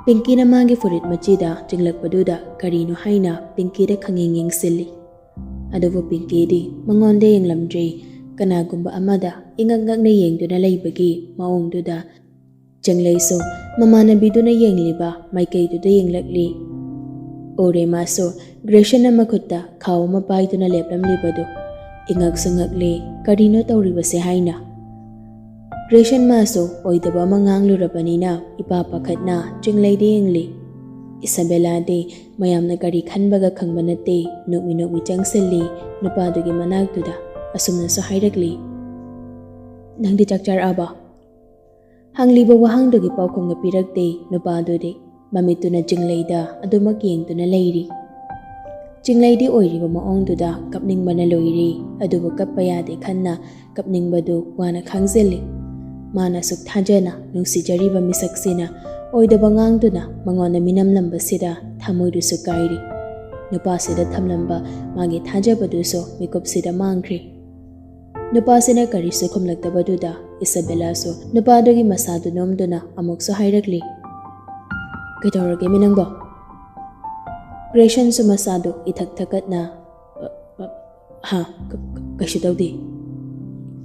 ꯄꯤꯡꯀꯤꯅ ꯃꯥꯒꯤ ꯐꯨꯔꯤꯠ ꯃꯆꯤꯗ ꯆꯤꯡꯂꯛꯄꯗꯨꯗ ꯀꯔꯤꯅꯣ ꯍꯥꯏꯅ ꯄꯤꯡꯀꯤꯗ ꯈꯪꯌꯦꯡ ꯌꯦꯡꯁꯤꯜꯂꯤ꯫ ꯑꯗꯨꯕꯨ ꯄꯤꯡꯀꯤꯗꯤ ꯃꯉꯣꯟꯗ ꯌꯦꯡꯂꯝꯗ꯭ꯔꯤ, ꯀꯅꯥꯒꯨꯝꯕ ꯑꯃꯗ ꯏꯉꯛ ꯉꯛꯅ ꯌꯦꯡꯗꯨꯅ ꯂꯩꯕꯒꯤ ꯃꯑꯣꯡꯗꯨꯗ꯫ ꯆꯤꯡꯂꯩꯁꯨ ꯃꯃꯥꯟꯅꯕꯤꯗꯨꯅ ꯌꯦꯡꯂꯤꯕ ꯃꯥꯏꯀꯩꯗꯨꯗ ꯌꯦꯡꯂꯛꯂꯤ꯫ ꯎꯔꯦ ꯃꯥꯁꯨ ꯒ꯭ꯔꯦꯁꯟꯅ ꯃꯈꯨꯠꯇ ꯈꯥꯎ ꯑꯃ ꯄꯥꯏꯗꯨꯅ ꯂꯦꯞꯂꯝꯂꯤꯕꯗꯨ꯫ ꯏꯉꯛꯁꯨ ꯉꯛꯂꯦ, ꯀꯔꯤꯅꯣ ꯇꯧꯔꯤꯕꯁꯦ ꯍꯥꯏꯅ꯫ ꯒ꯭ꯔꯦꯁꯟ ꯃꯥꯁꯨ ꯑꯣꯏꯗꯕ ꯑꯃ ꯉꯥꯡꯂꯨꯔꯕꯅꯤꯅ ꯏꯄꯥ ꯄꯥꯈꯠꯅ ꯆꯤꯡꯂꯩꯗ ꯌꯦꯡꯂꯤ꯫ ꯏꯁꯥꯕꯦꯂꯥꯗꯤ ꯃꯌꯥꯝꯅ ꯀꯔꯤ ꯈꯟꯕꯒ ꯈꯪꯕ ꯅꯠꯇꯦ, ꯅꯣꯛꯃꯤ ꯅꯣꯛꯃꯤ ꯆꯪꯁꯤꯜꯂꯤ ꯅꯨꯄꯥꯗꯨꯒꯤ ꯃꯅꯥꯛꯇꯨꯗ꯫ ꯑꯁꯨꯝꯅꯁꯨ ꯍꯥꯏꯔꯛꯂꯤ, "ꯅꯪꯗꯤ ꯆꯥꯛ ꯆꯥꯔꯛꯑꯕ?" ꯍꯪꯂꯤꯕ ꯋꯥꯍꯪꯗꯨꯒꯤ ꯄꯥꯎꯈꯨꯝꯒ ꯄꯤꯔꯛꯇꯦ ꯅꯨꯄꯥꯗꯨꯗꯤ꯫ ꯃꯃꯤꯠꯇꯨꯅ ꯆꯤꯡꯂꯩꯗ ꯑꯗꯨꯃꯛ ꯌꯦꯡꯗꯨꯅ ꯂꯩꯔꯤ꯫ ꯆꯤꯡꯂꯩꯗꯤ ꯑꯣꯏꯔꯤꯕ ꯃꯑꯣꯡꯗꯨꯗ ꯀꯞꯅꯤꯡꯕꯅ ꯂꯣꯏꯔꯤ, ꯑꯗꯨꯕꯨ ꯀꯞꯄ ꯌꯥꯗꯦ ꯈꯟꯅ ꯀꯞꯅꯤꯡꯕꯗꯨ ꯋꯥꯅ ꯈꯥꯡꯖꯤꯜꯂꯤ꯫ ꯃꯥꯅ ꯑꯁꯨꯛ ꯊꯥꯖꯅ ꯅꯨꯡꯁꯤꯖꯔꯤꯕ ꯃꯤꯁꯛꯁꯤꯅ ꯑꯣꯏꯗꯕ ꯉꯥꯡꯗꯨꯅ ꯃꯉꯣꯟꯗ ꯃꯤꯅꯝꯂꯝꯕꯁꯤꯗ ꯊꯃꯣꯏꯗꯨꯁꯨ ꯀꯥꯏꯔꯤ꯫ ꯅꯨꯄꯥꯁꯤꯗ ꯊꯝꯂꯝꯕ ꯃꯥꯒꯤ ꯊꯥꯖꯕꯗꯨꯁꯨ ꯃꯤꯀꯨꯞꯁꯤꯗ ꯃꯥꯡꯈ꯭ꯔꯦ꯫ ꯅꯨꯄꯥꯁꯤꯅ ꯀꯔꯤꯁꯨ ꯈꯨꯝꯂꯛꯇꯕꯗꯨꯗ ꯏꯁꯥꯕꯦꯂꯥꯁꯨ ꯅꯨꯄꯥꯗꯨꯒꯤ ꯃꯁꯥꯗꯨ ꯅꯣꯝꯗꯨꯅ ꯑꯃꯨꯛꯁꯨ ꯍꯥꯏꯔꯛꯂꯤ, "ꯀꯩꯗꯧꯔꯒꯦꯃꯤ ꯅꯪꯕꯣ?" ꯒ꯭ꯔꯦꯁꯟꯁꯨ ꯃꯁꯥꯗꯨ ꯏꯊꯛ ꯊꯛꯀꯠꯅ, "ꯑ, ꯑ, ꯍꯥ, ꯀ-, ꯀ-, ꯀꯩꯁꯨ ꯇꯧꯗꯦ"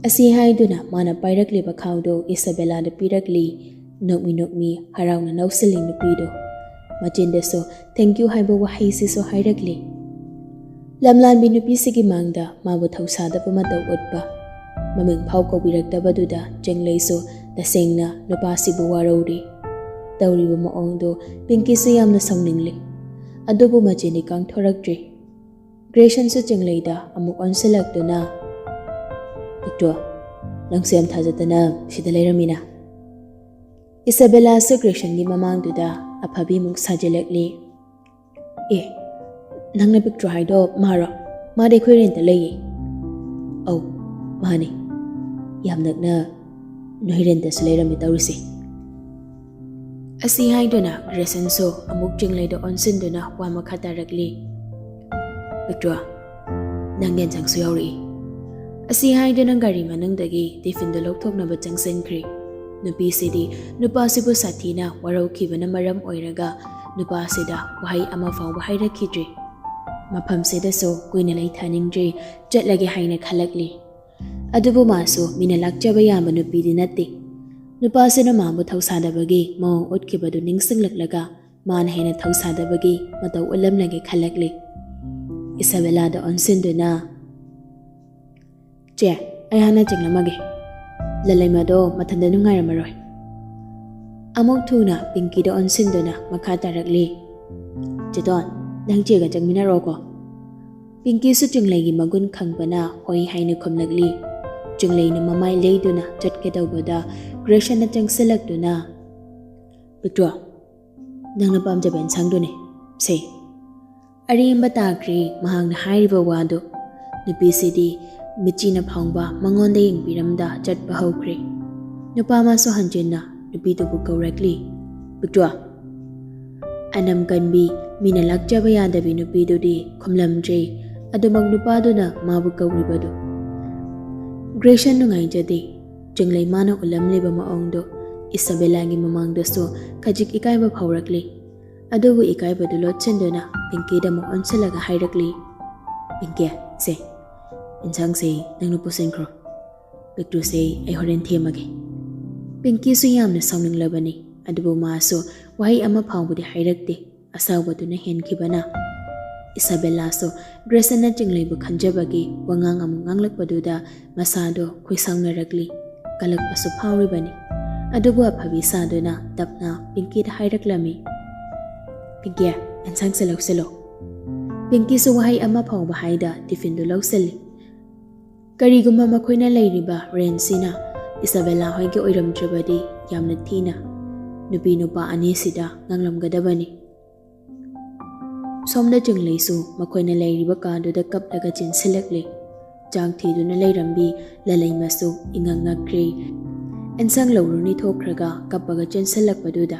ꯑꯁꯤ ꯍꯥꯏꯗꯨꯅ ꯃꯥꯅ ꯄꯥꯏꯔꯛꯂꯤꯕ ꯈꯥꯎꯗꯨ ꯏꯁꯥꯕꯦꯂꯥꯗ ꯄꯤꯔꯛꯂꯤ꯫ ꯅꯣꯛꯃꯤ ꯅꯣꯛꯃꯤ ꯍꯔꯥꯎꯅ ꯅꯧꯁꯤꯜꯂꯤ ꯅꯨꯄꯤꯗꯨ꯫ ꯃꯆꯤꯟꯗꯁꯨ "Thank you" ꯍꯥꯏꯕ ꯋꯥꯍꯩꯁꯤꯁꯨ ꯍꯥꯏꯔꯛꯂꯤ꯫ ꯂꯝꯂꯥꯟꯕꯤ ꯅꯨꯄꯤꯁꯤꯒꯤ ꯃꯥꯡꯗ ꯃꯥꯕꯨ ꯊꯧꯁꯥꯗꯕ ꯃꯇꯧ ꯎꯠꯄ, ꯃꯃꯤꯡ ꯐꯥꯎ ꯀꯧꯕꯤꯔꯛꯇꯕꯗꯨꯗ ꯆꯤꯡꯂꯩꯁꯨ ꯇꯁꯦꯡꯅ ꯅꯨꯄꯥꯁꯤꯕꯨ ꯋꯥꯔꯧꯔꯤ꯫ ꯇꯧꯔꯤꯕ ꯃꯑꯣꯡꯗꯨ ꯄꯤꯡꯀꯤꯁꯨ ꯌꯥꯝꯅ ꯁꯥꯎꯅꯤꯡꯂꯤ꯫ ꯑꯗꯨꯕꯨ ꯃꯆꯤꯟꯗꯤ ꯀꯥꯡꯊꯣꯔꯛꯇ꯭ꯔꯤ꯫ ꯒ꯭ꯔꯦꯁꯟꯁꯨ ꯆꯤꯡꯂꯩꯗ ꯑꯃꯨꯛ ꯑꯣꯟꯁꯤꯜꯂꯛꯇꯨꯅ, "ꯄꯤꯛꯇ꯭ꯔꯣ, ꯅꯪꯁꯨ ꯌꯥꯝ ꯊꯥꯖꯗꯅ ꯁꯤꯗ ꯂꯩꯔꯝꯃꯤꯅ?" ꯏꯁꯥꯕꯦꯂꯥꯁꯨ ꯒ꯭ꯔꯦꯁꯟꯒꯤ ꯃꯃꯥꯡꯗꯨꯗ ꯑꯐꯕꯤꯃꯨꯛ ꯁꯥꯖꯤꯜꯂꯛꯂꯤ꯫ "ꯑꯦ, ꯅꯪꯅ ꯄꯤꯛꯇ꯭ꯔꯣ ꯍꯥꯏꯗꯣ ꯃꯥꯔꯣ? ꯃꯥꯗꯤ ꯑꯩꯈꯣꯏ ꯔꯦꯟꯇ ꯂꯩꯌꯦ꯫" "ꯑꯧ, ꯃꯥꯅꯦ꯫ ꯌꯥꯝ ꯅꯛꯅ ꯅꯣꯏ ꯔꯦꯟꯇꯁꯨ ꯂꯩꯔꯝꯃꯤ ꯇꯧꯔꯤꯁꯦ꯫" ꯑꯁꯤ ꯍꯥꯏꯗꯨꯅ ꯒ꯭ꯔꯦꯁꯟꯁꯨ ꯑꯃꯨꯛ ꯆꯤꯡꯂꯩꯗ ꯑꯣꯟꯁꯤꯟꯗꯨꯅ ꯋꯥ ꯃꯈꯥ ꯇꯥꯔꯛꯂꯤ꯫ "ꯄꯤꯛꯇ꯭ꯔꯣ, ꯅꯪ ꯌꯦꯟꯁꯥꯡꯁꯨ ꯌꯥꯎꯔꯛꯏ꯫" ꯑꯁꯤ ꯍꯥꯏꯗꯨꯅ ꯒꯥꯔꯤ ꯃꯅꯨꯡꯗꯒꯤ ꯇꯤꯐꯤꯟꯗꯨ ꯂꯧꯊꯣꯛꯅꯕ ꯆꯪꯁꯤꯟꯈ꯭ꯔꯦ꯫ ꯅꯨꯄꯤꯁꯤꯗꯤ ꯅꯨꯄꯥꯁꯤꯕꯨ ꯁꯥꯊꯤꯅ ꯋꯥꯔꯧꯈꯤꯕꯅ ꯃꯔꯝ ꯑꯣꯏꯔꯒ ꯅꯨꯄꯥꯁꯤꯗ ꯋꯥꯍꯩ ꯑꯃ ꯐꯥꯎꯕ ꯍꯥꯏꯔꯛꯈꯤꯗ꯭ꯔꯦ꯫ ꯃꯐꯝꯁꯤꯗꯁꯨ ꯀꯨꯏꯅ ꯂꯩꯊꯅꯤꯡꯗ꯭ꯔꯦ, ꯆꯠꯂꯒꯦ ꯍꯥꯏꯅ ꯈꯜꯂꯛꯂꯤ꯫ ꯑꯗꯨꯕꯨ ꯃꯥꯁꯨ ꯃꯤꯅ ꯂꯥꯛꯆꯕ ꯌꯥꯕ ꯅꯨꯄꯤꯗꯤ ꯅꯠꯇꯦ꯫ ꯅꯨꯄꯥꯁꯤꯅ ꯃꯥꯕꯨ ꯊꯧꯁꯥꯗꯕꯒꯤ ꯃꯑꯣꯡ ꯎꯠꯈꯤꯕꯗꯨ ꯅꯤꯡꯁꯤꯡꯂꯛꯂꯒ ꯃꯥꯅ ꯍꯦꯟꯅ ꯊꯧꯁꯥꯗꯕꯒꯤ ꯃꯇꯧ ꯎꯠꯂꯝꯂꯒꯦ ꯈꯜꯂꯛꯂꯤ꯫ ꯏꯁꯥꯕꯦꯂꯥꯗ ꯑꯣꯟꯁꯤꯟꯗꯨꯅ, "ꯆꯦ, ꯑꯩ ꯍꯥꯟꯅ ꯆꯪꯂꯝꯃꯒꯦ꯫ ꯂꯂꯩꯃꯗꯣ ꯃꯊꯟꯇ ꯅꯨꯡꯉꯥꯏꯔꯝꯃꯔꯣꯏ꯫" ꯑꯃꯨꯛ ꯊꯨꯅ ꯄꯤꯡꯀꯤꯗ ꯑꯣꯟꯁꯤꯟꯗꯨꯅ ꯃꯈꯥ ꯇꯥꯔꯛꯂꯤ꯫ "ꯆꯦꯇꯣꯟ, ꯅꯪ ꯆꯦꯒ ꯆꯪꯃꯤꯟꯅꯔꯣꯀꯣ꯫" ꯄꯤꯡꯀꯤꯁꯨ ꯆꯤꯡꯂꯩꯒꯤ ꯃꯒꯨꯟ ꯈꯪꯕꯅ ꯍꯣꯏ ꯍꯥꯏꯅ ꯈꯨꯝꯂꯛꯂꯤ꯫ ꯆꯤꯡꯂꯩꯅ ꯃꯃꯥꯏ ꯂꯩꯗꯨꯅ ꯆꯠꯀꯦ ꯇꯧꯕꯗ ꯒ꯭ꯔꯦꯁꯟꯅ ꯆꯪꯁꯤꯜꯂꯛꯇꯨꯅ, "ꯄꯤꯛꯇ꯭ꯔꯣ, ꯅꯪꯅ ꯄꯥꯝꯖꯕ ꯏꯟꯁꯥꯡꯗꯨꯅꯦ꯫ ꯁꯦ꯫" ꯑꯔꯦꯝꯕ ꯇꯥꯈ꯭ꯔꯦ ꯃꯍꯥꯛꯅ ꯍꯥꯏꯔꯤꯕ ꯋꯥꯗꯨ꯫ ꯅꯨꯄꯤꯁꯤꯗꯤ ꯃꯤꯠꯆꯤꯅ ꯐꯥꯎꯕ ꯃꯉꯣꯟꯗ ꯌꯦꯡꯕꯤꯔꯝꯗ ꯆꯠꯄ ꯍꯧꯈ꯭ꯔꯦ꯫ ꯅꯨꯄꯥ ꯑꯃꯁꯨ ꯍꯟꯖꯤꯟꯅ ꯅꯨꯄꯤꯗꯨꯕꯨ ꯀꯧꯔꯛꯂꯤ꯫ "ꯄꯨꯇ꯭ꯔꯣ?" ꯑꯅꯝ ꯀꯟꯕꯤ, ꯃꯤꯅ ꯂꯥꯛꯆꯕ ꯌꯥꯗꯕꯤ ꯅꯨꯄꯤꯗꯨꯗꯤ ꯈꯨꯝꯂꯝꯗ꯭ꯔꯦ꯫ ꯑꯗꯨꯃꯛ ꯅꯨꯄꯥꯗꯨꯅ ꯃꯥꯕꯨ ꯀꯧꯔꯤꯕꯗꯨ꯫ ꯒ꯭ꯔꯦꯁꯟ ꯅꯨꯡꯉꯥꯏꯖꯗꯦ꯫ ꯆꯤꯡꯂꯩꯃꯥꯅ ꯎꯠꯂꯝꯂꯤꯕ ꯃꯑꯣꯡꯗꯨ ꯏꯁꯥꯕꯦꯂꯥꯒꯤ ꯃꯃꯥꯡꯗꯁꯨ ꯈꯖꯤꯛ ꯏꯀꯥꯏꯕ ꯐꯥꯎꯔꯛꯂꯤ꯫ ꯑꯗꯨꯕꯨ ꯏꯀꯥꯏꯕꯗꯨ ꯂꯣꯠꯁꯤꯟꯗꯨꯅ ꯄꯤꯡꯀꯤꯗ ꯑꯃꯨꯛ ꯑꯣꯟꯁꯤꯜꯂꯒ ꯍꯥꯏꯔꯛꯂꯤ, "ꯄꯤꯡꯀꯤ, ꯁꯦ, ꯏꯟꯁꯥꯡꯁꯦ ꯅꯪꯅ ꯄꯨꯁꯤꯟꯈ꯭ꯔꯣ꯫ ꯄꯤꯛꯇ꯭ꯔꯨꯁꯦ ꯑꯩ ꯍꯣꯔꯦꯟ ꯊꯦꯝꯃꯒꯦ꯫" ꯄꯤꯡꯀꯤꯁꯨ ꯌꯥꯝꯅ ꯁꯥꯎꯅꯤꯡꯂꯕꯅꯤ꯫ ꯑꯗꯨꯕꯨ ꯃꯥꯁꯨ ꯋꯥꯍꯩ ꯑꯃ ꯐꯥꯎꯕꯗꯤ ꯍꯥꯏꯔꯛꯇꯦ꯫ ꯑꯁꯥꯎꯕꯗꯨꯅ ꯍꯦꯟꯈꯤꯕꯅ꯫ ꯏꯁꯥꯕꯦꯂꯥꯁꯨ ꯒ꯭ꯔꯦꯁꯟꯅ ꯆꯤꯡꯂꯩꯕꯨ ꯈꯟꯖꯕꯒꯤ ꯋꯥꯉꯥꯡ ꯑꯃꯨꯛ ꯉꯥꯡꯂꯛꯄꯗꯨꯗ ꯃꯁꯥꯗꯣ ꯈꯣꯏꯁꯥꯎꯅꯔꯛꯂꯤ꯫ ꯀꯜꯂꯛꯄꯁꯨ ꯐꯥꯎꯔꯤꯕꯅꯤ꯫ ꯑꯗꯨꯕꯨ ꯑꯐꯕꯤ ꯁꯥꯗꯨꯅ ꯇꯞꯅ ꯄꯤꯡꯀꯤꯗ ꯍꯥꯏꯔꯛꯂꯝꯃꯤ, "ꯄꯤꯡꯀꯤ, ꯑꯦꯟꯁꯥꯡꯁꯦ ꯂꯧꯁꯤꯜꯂꯣ꯫" ꯄꯤꯡꯀꯤꯁꯨ ꯋꯥꯍꯩ ꯑꯃ ꯐꯥꯎꯕ ꯍꯥꯏꯗ ꯇꯤꯐꯤꯟꯗꯨ ꯂꯧꯁꯤꯜꯂꯤ꯫ ꯀꯔꯤꯒꯨꯝꯕ ꯃꯈꯣꯏꯅ ꯂꯩꯔꯤꯕ ꯔꯦꯟꯖꯁꯤꯅ ꯏꯁꯥꯕꯦꯂꯥ ꯍꯣꯏꯒꯤ ꯑꯣꯏꯔꯝꯗ꯭ꯔꯕꯗꯤ ꯌꯥꯝꯅ ꯊꯤꯅ꯫ ꯅꯨꯄꯤ ꯅꯨꯄꯥ ꯑꯅꯤꯁꯤꯗ ꯉꯥꯡꯂꯝꯒꯗꯕꯅꯤ꯫ ꯁꯣꯝꯗ ꯆꯤꯡꯂꯩꯁꯨ ꯃꯈꯣꯏꯅ ꯂꯩꯔꯤꯕ ꯀꯥꯗꯨꯗ ꯀꯞꯂꯒ ꯆꯦꯟꯁꯤꯜꯂꯛꯂꯤ꯫ ꯆꯥꯛ ꯊꯤꯗꯨꯅ ꯂꯩꯔꯝꯕꯤ ꯂꯂꯩꯃꯁꯨ ꯏꯉꯛ ꯉꯛꯈ꯭ꯔꯦ꯫ ꯑꯦꯟꯁꯥꯡ ꯂꯧꯔꯨꯅꯤ ꯊꯣꯛꯈ꯭ꯔꯒ ꯀꯞꯄꯒ ꯆꯦꯟꯁꯤꯜꯂꯛꯄꯗꯨꯗ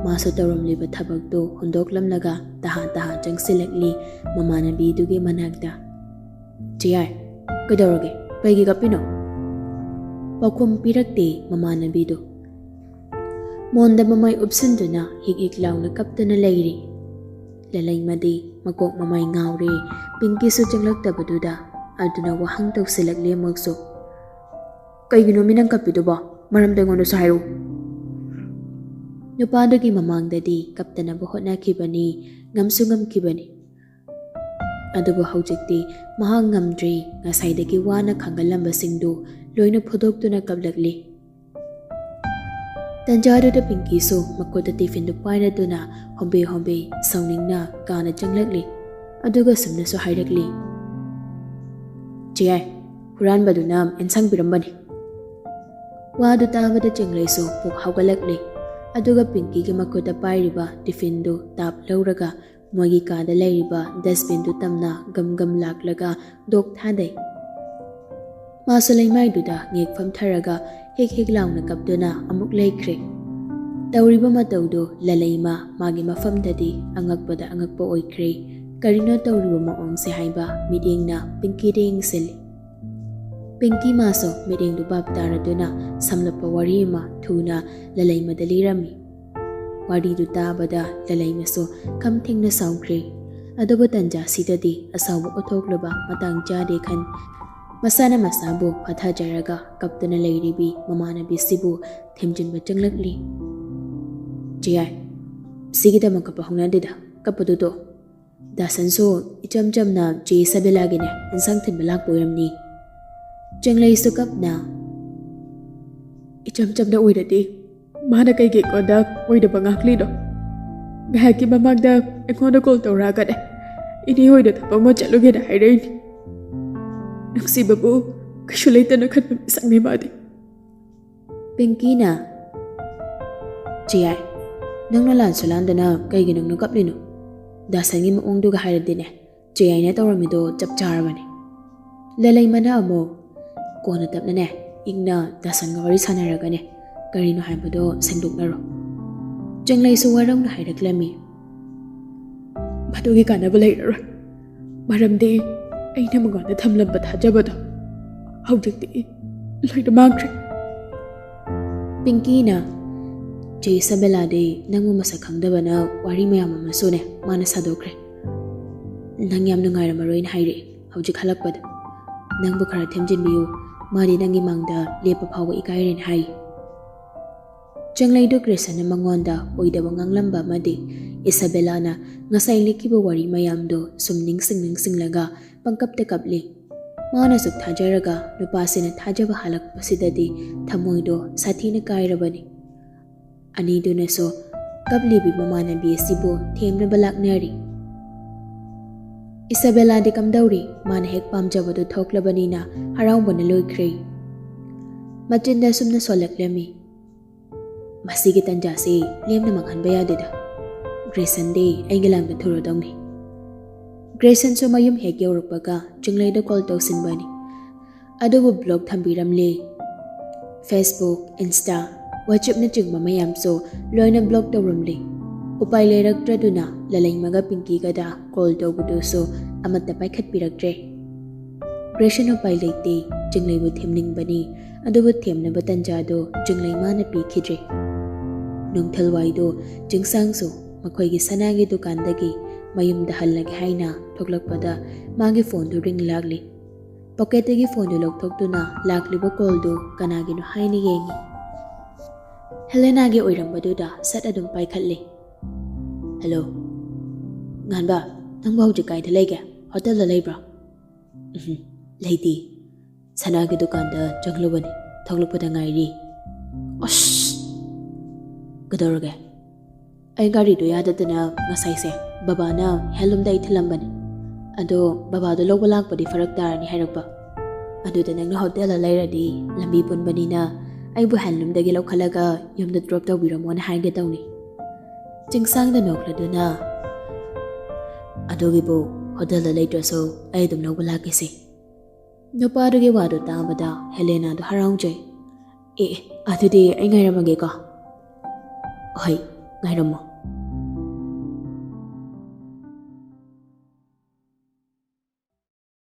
ꯃꯥꯁꯨ ꯇꯧꯔꯝꯂꯤꯕ ꯊꯕꯛꯇꯨ ꯍꯨꯟꯗꯣꯛꯂꯝꯂꯒ ꯇꯍꯥ ꯇꯍꯥ ꯆꯪꯁꯤꯜꯂꯛꯂꯤ ꯃꯃꯥꯟꯅꯕꯤꯗꯨꯒꯤ ꯃꯅꯥꯛꯇ꯫ "ꯆꯦꯌꯥꯏ, ꯀꯩꯗꯧꯔꯒꯦ? ꯀꯩꯒꯤ ꯀꯞꯄꯤꯅꯣ?" ꯄꯥꯎꯈꯨꯝ ꯄꯤꯔꯛꯇꯦ ꯃꯃꯥꯟꯅꯕꯤꯗꯨ꯫ ꯃꯣꯟꯗ ꯃꯃꯥꯏ ꯎꯞꯁꯤꯟꯗꯨꯅ ꯍꯤꯛ ꯍꯤꯛ ꯂꯥꯎꯅ ꯀꯞꯇꯨꯅ ꯂꯩꯔꯤ꯫ ꯂꯂꯩꯃꯗꯤ ꯃꯀꯣꯛ ꯃꯃꯥꯏ ꯉꯥꯎꯔꯦ꯫ ꯄꯤꯡꯀꯤꯁꯨ ꯆꯪꯂꯛꯇꯕꯗꯨꯗ ꯑꯗꯨꯅ ꯋꯥꯍꯪ ꯇꯧꯁꯤꯜꯂꯛꯂꯦ ꯑꯃꯨꯛꯁꯨ꯫ "ꯀꯩꯒꯤꯅꯣ ꯃꯤ ꯅꯪ ꯀꯞꯄꯤꯗꯨꯕꯣ? ꯃꯔꯝꯗꯣ ꯑꯩꯉꯣꯟꯗꯁꯨ ꯍꯥꯏꯔꯛꯎ꯫" ꯅꯨꯄꯥꯗꯨꯒꯤ ꯃꯃꯥꯡꯗꯗꯤ ꯀꯞꯇꯅꯕ ꯍꯣꯠꯅꯈꯤꯕꯅꯤ, ꯉꯝꯁꯨ ꯉꯝꯈꯤꯕꯅꯤ꯫ ꯑꯗꯨꯕꯨ ꯍꯧꯖꯤꯛꯇꯤ ꯃꯍꯥꯛ ꯉꯝꯗ꯭ꯔꯦ, ꯉꯁꯥꯏꯗꯒꯤ ꯋꯥꯅ ꯈꯥꯡꯒꯜꯂꯝꯕꯁꯤꯡꯗꯨ ꯂꯣꯏꯅ ꯐꯨꯗꯣꯛꯇꯨꯅ ꯀꯞꯂꯛꯂꯤ꯫ ꯇꯟꯖꯥꯗꯨꯗ ꯄꯤꯡꯀꯤꯁꯨ ꯃꯈꯨꯠꯇ ꯇꯤꯐꯤꯟꯗꯨ ꯄꯥꯏꯔꯗꯨꯅ ꯍꯣꯝꯕꯦ ꯍꯣꯝꯕꯦ ꯁꯥꯎꯅꯤꯡꯅ ꯀꯥꯅ ꯆꯪꯂꯛꯂꯤ꯫ ꯑꯗꯨꯒ ꯁꯨꯝꯅꯁꯨ ꯍꯥꯏꯔꯛꯂꯤ, "ꯆꯦꯌꯥꯏ, ꯍꯨꯔꯥꯟꯕꯗꯨꯅ ꯑꯦꯟꯁꯥꯡ ꯄꯤꯔꯝꯕꯅꯤ꯫" ꯋꯥꯗꯨ ꯇꯥꯕꯗ ꯆꯤꯡꯂꯩꯁꯨ ꯄꯨꯛ ꯍꯧꯒꯠꯂꯛꯂꯤ꯫ ꯑꯗꯨꯒ ꯄꯤꯡꯀꯤꯒꯤ ꯃꯈꯨꯠꯇ ꯄꯥꯏꯔꯤꯕ ꯇꯤꯐꯤꯟꯗꯨ ꯇꯥꯞ ꯂꯧꯔꯒ ꯃꯣꯏꯒꯤ ꯀꯥꯗ ꯂꯩꯔꯤꯕ ꯗꯁꯕꯤꯟꯗꯨ ꯇꯝꯅ ꯒꯝ ꯒꯝ ꯂꯥꯛꯂꯒ ꯗꯣꯛ ꯊꯥꯗꯩ꯫ ꯃꯥꯁꯨ ꯂꯩꯃꯥꯏꯗꯨꯗ ꯉꯦꯛ ꯐꯝꯊꯔꯒ ꯍꯤꯛ ꯍꯤꯛ ꯂꯥꯎꯅ ꯀꯞꯇꯨꯅ ꯑꯃꯨꯛ ꯂꯩꯈ꯭ꯔꯦ꯫ ꯇꯧꯔꯤꯕ ꯃꯇꯧꯗꯨ ꯂꯂꯩꯃ ꯃꯥꯒꯤ ꯃꯐꯝꯗꯗꯤ ꯑꯉꯛꯄꯗ ꯑꯉꯛꯄ ꯑꯣꯏꯈ꯭ꯔꯦ꯫ ꯀꯔꯤꯅꯣ ꯇꯧꯔꯤꯕ ꯃꯑꯣꯡꯁꯦ ꯍꯥꯏꯕ ꯃꯤꯠꯌꯦꯡꯅ ꯄꯤꯡꯀꯤꯗ ꯌꯦꯡꯁꯤꯜꯂꯤ꯫ ꯄꯤꯡꯀꯤ ꯃꯥꯁꯨ ꯃꯤꯠꯌꯦꯡꯗꯨ ꯚꯥꯞ ꯇꯥꯔꯗꯨꯅ ꯁꯝꯂꯞꯄ ꯋꯥꯔꯤ ꯑꯃ ꯊꯨꯅ ꯂꯂꯩꯃꯗ ꯂꯤꯔꯝꯃꯤ꯫ ꯋꯥꯔꯤꯗꯨ ꯇꯥꯕꯗ ꯂꯂꯩꯃꯁꯨ ꯈꯝ ꯊꯦꯡꯅ ꯁꯥꯎꯈ꯭ꯔꯦ꯫ ꯑꯗꯨꯕꯨ ꯇꯟꯖꯥꯁꯤꯗꯗꯤ ꯑꯁꯥꯎꯕ ꯎꯠꯊꯣꯛꯂꯕ ꯃꯇꯥꯡ ꯆꯥꯗꯦ ꯈꯟ ꯃꯁꯥꯅ ꯃꯁꯥꯕꯨ ꯐꯥꯊꯖꯔꯒ ꯀꯞꯇꯨꯅ ꯂꯩꯔꯤꯕꯤ ꯃꯃꯥꯟꯅꯕꯤꯁꯤꯕꯨ ꯊꯦꯝꯖꯤꯟꯕ ꯆꯪꯂꯛꯂꯤ꯫ "ꯆꯦꯌꯥꯏ, ꯁꯤꯒꯤꯗꯃꯛ ꯀꯞꯄ ꯍꯧꯅꯗꯦꯗ, ꯀꯞꯄꯗꯨ ꯇꯣꯛ꯫ ꯗꯥꯁꯟꯁꯨ ꯏꯆꯝ ꯆꯝꯅ ꯆꯦ ꯏꯁꯥꯕꯦꯂꯥꯒꯤꯅꯦ ꯏꯟꯁꯥꯡ ꯊꯤꯟꯕ ꯂꯥꯛꯄ ꯑꯣꯏꯔꯝꯅꯤ꯫" ꯆꯦꯡꯂꯩꯁꯨ ꯀꯞꯅ, "ꯏꯆꯝ ꯆꯝꯅ ꯑꯣꯏꯔꯗꯤ ꯃꯥꯅ ꯀꯩꯒꯤ ꯑꯩꯉꯣꯟꯗ ꯑꯣꯏꯗꯕ ꯉꯥꯡꯂꯤꯅꯣ? ꯉꯥꯏꯍꯥꯛꯀꯤ ꯃꯃꯥꯡꯗ ꯑꯩꯉꯣꯟꯗ ꯀꯣꯜ ꯇꯧꯔꯛꯑꯒꯅꯦ, 'ꯏꯅꯦ ꯍꯣꯏꯗ ꯊꯕꯛ ꯑꯃ ꯆꯠꯂꯨꯒꯦꯅ' ꯍꯥꯏꯔꯛꯏꯅꯤ꯫ ꯅꯨꯡꯁꯤꯕꯕꯨ ꯀꯩꯁꯨ ꯂꯩꯇꯅ ꯈꯟꯕ ꯃꯤꯁꯛꯅꯤ ꯃꯥꯗꯤ꯫" ꯄꯤꯡꯀꯤꯅ, "ꯆꯦꯌꯥꯏ, ꯅꯪꯅ ꯂꯥꯟꯁꯨ ꯂꯥꯟꯗꯅ ꯀꯩꯒꯤ ꯅꯪꯅ ꯀꯞꯂꯤꯅꯣ? ꯗꯥꯁꯟꯒꯤ ꯃꯑꯣꯡꯗꯨꯒ ꯍꯥꯏꯔꯗꯤꯅꯦ, ꯆꯦꯌꯥꯏꯅ ꯇꯧꯔꯝꯃꯤꯗꯣ ꯆꯞ ꯆꯥꯔꯕꯅꯦ꯫" ꯂꯂꯩꯃꯅ ꯑꯃꯨꯛ, "ꯀꯣꯟꯅ ꯇꯞꯅꯅꯦ, ꯏꯪꯅ ꯗꯥꯁꯟꯒ ꯋꯥꯔꯤ ꯁꯥꯟꯅꯔꯒꯅꯦ, ꯀꯔꯤꯅꯣ ꯍꯥꯏꯕꯗꯣ ꯁꯦꯡꯗꯣꯛꯅꯔꯣ꯫" ꯆꯦꯡꯂꯩꯁꯨ ꯋꯥꯔꯧꯅ ꯍꯥꯏꯔꯛꯂꯝꯃꯤ, "ꯃꯗꯨꯒꯤ ꯀꯥꯟꯅꯕ ꯂꯩꯔꯔꯣꯏ, ꯃꯔꯝꯗꯤ ꯑꯩꯅ ꯃꯉꯣꯟꯗ ꯊꯝꯂꯝꯕ ꯊꯥꯖꯕꯗꯣ ꯍꯧꯖꯤꯛꯇꯤ ꯂꯣꯏꯅ ꯃꯥꯡꯈ꯭ꯔꯦ꯫" ꯄꯤꯡꯀꯤꯅ, "ꯆꯦ ꯏꯁꯥꯕꯦꯂꯥꯗꯤ ꯅꯪꯕꯨ ꯃꯁꯛ ꯈꯪꯗꯕꯅ ꯋꯥꯔꯤ ꯃꯌꯥꯝ ꯑꯃꯁꯨꯅꯦ ꯃꯥꯅ ꯁꯥꯗꯣꯛꯈ꯭ꯔꯦ꯫ ꯅꯪ ꯌꯥꯝ ꯅꯨꯡꯉꯥꯏꯔꯝꯃꯔꯣꯏꯅ ꯍꯥꯏꯔꯛꯏ ꯍꯧꯖꯤꯛ ꯍꯜꯂꯛꯄꯗ꯫ ꯅꯪꯕꯨ ꯈꯔ ꯊꯦꯝꯖꯤꯟꯕꯤꯌꯨ, ꯃꯥꯗꯤ ꯅꯪꯒꯤ ꯃꯥꯡꯗ ꯂꯦꯞꯄ ꯐꯥꯎꯕ ꯏꯀꯥꯏꯔꯦꯅ ꯍꯥꯏ꯫" ꯆꯦꯡꯂꯩꯗꯨ ꯒ꯭ꯔꯦꯁꯟꯅ ꯃꯉꯣꯟꯗ ꯑꯣꯏꯗꯕ ꯉꯥꯡꯂꯝꯕ ꯑꯃꯗꯤ ꯏꯁꯥꯕꯦꯂꯥꯅ ꯉꯁꯥꯏ ꯂꯤꯈꯤꯕ ꯋꯥꯔꯤ ꯃꯌꯥꯝꯗꯨ ꯁꯨꯝ ꯅꯤꯡꯁꯤꯡ ꯅꯤꯡꯁꯤꯡꯂꯒ ꯄꯪꯀꯞꯇ ꯀꯞꯂꯤ꯫ ꯃꯥꯅ ꯁꯨꯛ ꯊꯥꯖꯔꯒ ꯅꯨꯄꯥꯁꯤꯅ ꯊꯥꯖꯕ ꯍꯜꯂꯛꯄꯁꯤꯗꯗꯤ ꯊꯃꯣꯏꯗꯣ ꯁꯥꯊꯤꯅ ꯀꯥꯏꯔꯕꯅꯤ꯫ ꯑꯅꯤꯗꯨꯅꯁꯨ ꯀꯞꯂꯤꯕꯤ ꯃꯃꯥꯟꯅꯕꯤ ꯑꯁꯤꯕꯨ ꯊꯦꯝꯅꯕ ꯂꯥꯛꯅꯔꯤ꯫ ꯏꯁꯥꯕꯦꯂꯥꯗꯤ ꯀꯝꯗꯧꯔꯤ? ꯃꯥꯅ ꯍꯦꯛ ꯄꯥꯝꯖꯕꯗꯨ ꯊꯣꯛꯂꯕꯅꯤꯅ ꯍꯔꯥꯎꯕꯅ ꯂꯣꯏꯈ꯭ꯔꯦ꯫ ꯃꯆꯤꯟꯗ ꯑꯁꯨꯝꯅ ꯁꯣꯜꯂꯛꯂꯝꯃꯤ, "ꯃꯁꯤꯒꯤ ꯇꯟꯖꯥꯁꯤ ꯂꯦꯝꯅ ꯃꯥꯡꯍꯟꯕ ꯌꯥꯗꯦꯗ꯫ ꯒ꯭ꯔꯦꯁꯟꯗꯤ ꯑꯩꯒꯤ ꯂꯥꯡꯗ ꯊꯨꯔꯗꯧꯅꯤ꯫" ꯒ꯭ꯔꯦꯁꯟꯁꯨ ꯃꯌꯨꯝ ꯍꯦꯛ ꯌꯧꯔꯛꯄꯒ ꯆꯤꯡꯂꯩꯗ ꯀꯣꯜ ꯇꯧꯁꯤꯟꯕꯅꯤ꯫ ꯑꯗꯨꯕꯨ ꯕ꯭ꯂꯣꯛ ꯊꯝꯕꯤꯔꯝꯂꯦ꯫ Facebook, Insta, WhatsAppꯅꯆꯤꯡꯕ ꯃꯌꯥꯝꯁꯨ ꯂꯣꯏꯅ block ꯇꯧꯔꯝꯂꯦ꯫ ꯎꯄꯥꯏ ꯂꯩꯔꯛꯇ꯭ꯔꯗꯨꯅ ꯂꯂꯩꯃꯒ ꯄꯤꯡꯀꯤꯒꯗ call ꯇꯧꯕꯗꯨꯁꯨ ꯑꯃꯠꯇ ꯄꯥꯏꯈꯠꯄꯤꯔꯛꯇ꯭ꯔꯦ꯫ ꯒ꯭ꯔꯦꯁꯟ ꯎꯄꯥꯏ ꯂꯩꯇꯦ, ꯆꯤꯡꯂꯩꯕꯨ ꯊꯦꯝꯅꯤꯡꯕꯅꯤ, ꯑꯗꯨꯕꯨ ꯊꯦꯝꯅꯕ ꯇꯟꯖꯥꯗꯨ ꯆꯤꯡꯂꯩꯃꯥꯅ ꯄꯤꯈꯤꯗ꯭ꯔꯦ꯫ ꯅꯨꯡꯊꯤꯜꯋꯥꯏꯗꯨ ꯆꯤꯡꯁꯥꯡꯁꯨ ꯃꯈꯣꯏꯒꯤ ꯁꯅꯥꯒꯤ ꯗꯨꯀꯥꯟꯗꯒꯤ ꯃꯌꯨꯝꯗ ꯍꯜꯂꯒꯦ ꯍꯥꯏꯅ ꯊꯣꯛꯂꯛꯄꯗ ꯃꯥꯒꯤ phoneꯗꯨ ring ꯂꯥꯛꯂꯤ꯫ Pocketꯇꯒꯤ phoneꯗꯨ ꯂꯧꯊꯣꯛꯇꯨꯅ ꯂꯥꯛꯂꯤꯕ callꯗꯨ ꯀꯅꯥꯒꯤꯅꯣ ꯍꯥꯏꯅ ꯌꯦꯡꯉꯤ꯫ ꯍꯦꯂꯦꯅꯥꯒꯤ ꯑꯣꯏꯔꯝꯕꯗꯨꯗ ꯁꯠ ꯑꯗꯨꯝ ꯄꯥꯏꯈꯠꯂꯤ꯫ "Hello꯫ ꯉꯥꯟꯕ, ꯅꯪꯕꯨ ꯍꯧꯖꯤꯛ ꯀꯥꯏꯗ ꯂꯩꯒꯦ? ꯍꯣꯇꯦꯜꯗ ꯂꯩꯕ꯭ꯔꯣ?" "ꯎꯝ, ꯂꯩꯇꯦ꯫ ꯁꯅꯥꯒꯤ ꯗꯨꯀꯥꯟꯗ ꯆꯪꯂꯨꯕꯅꯤ, ꯊꯣꯛꯂꯛꯄꯗ ꯉꯥꯏꯔꯤ꯫" "ꯑꯁ! ꯀꯩꯗꯧꯔꯒꯦ?" "ꯑꯩ ꯒꯥꯔꯤꯗꯣ ꯌꯥꯗꯗꯅ ꯉꯁꯥꯏꯁꯦ ꯕꯕꯥꯅ handloomꯗ ꯑꯩ ꯊꯤꯜꯂꯝꯕꯅꯤ꯫ ꯑꯗꯣ ꯕꯕꯥꯗꯣ ꯂꯧꯕ ꯂꯥꯛꯄꯗꯤ ꯐꯔꯛ ꯇꯥꯔꯅꯤ ꯍꯥꯏꯔꯛꯄ꯫ ꯑꯗꯨꯗ ꯅꯪꯅ ꯍꯣꯇꯦꯜꯗ ꯂꯩꯔꯗꯤ ꯂꯝꯕꯤ ꯄꯨꯟꯕꯅꯤꯅ ꯑꯩꯕꯨ handloomꯗꯒꯤ ꯂꯧꯈꯠꯂꯒ ꯌꯨꯝꯗ drop ꯇꯧꯕꯤꯔꯝꯃꯣꯅ ꯍꯥꯏꯒꯦ ꯇꯧꯅꯤ꯫" ꯆꯤꯡꯁꯥꯡꯗ ꯅꯣꯛꯂꯗꯨꯅ, "ꯑꯗꯨꯒꯤꯕꯨ ꯍꯣꯇꯦꯜꯗ ꯂꯩꯇ꯭ꯔꯁꯨ ꯑꯩ ꯑꯗꯨꯝ ꯂꯧꯕ ꯂꯥꯛꯀꯦꯁꯦ꯫" ꯅꯨꯄꯥꯗꯨꯒꯤ ꯋꯥꯗꯨ ꯇꯥꯕꯗ ꯍꯦꯂꯦꯅꯥꯗꯨ ꯍꯔꯥꯎꯖꯩ꯫ "ꯑꯦ, ꯑꯦ, ꯑꯗꯨꯗꯤ ꯑꯩ ꯉꯥꯏꯔꯝꯃꯒꯦꯀꯣ꯫" "ꯍꯣꯏ, ꯉꯥꯏꯔꯝꯃꯣ꯫"